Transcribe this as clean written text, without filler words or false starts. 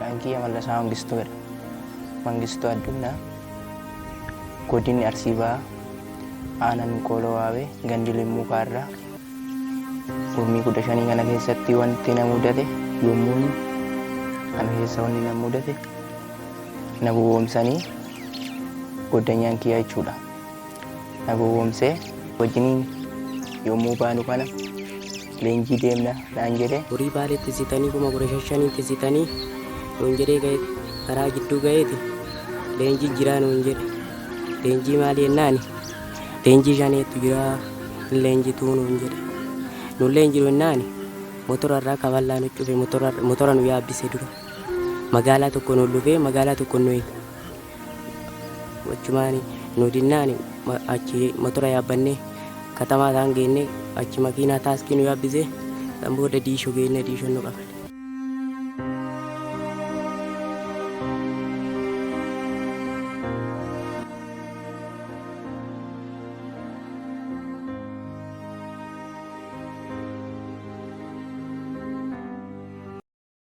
Maqaan kiyya Mallasaa Mangistuu jedhama. Mangistuu Addunyaa. Godinni Arsii Bahaa, Aanaan Qooloo Waabee, gandi Limmuu Kaarraa. Gurmii 15 kana keessatti wanti na mudate, yommuun kana keessa wanni na mudate, na gowwoomsanii goddanyaan kiyya jechuudha. Na gowwoomsee wajjiniin yommuu baanu kana leenjii deemna naan jedhe. Horii Baaleetti sitanii 15,000 sitanii nuun jedhee ga'eeti, karaa jidduu ga'eeti leenjii jiraa nuun jedhe. Leenjii maali jennaani, leenjii shaneetu jiraa, hin leenjituu nuun jedhe. Nuun leenjiru jennaani motora irraa kaballaa nu cufe, motora nu yaabbise. Dura magaalaa tokko nu dhufee magaalaa tokko nu achumaan nu dinnaani, achi motora yaabbannee katamaa isaan geenne, achi makiinaa taaskii nu yaabbise. San booda Diishoo geenne, Diishoon nu qaban.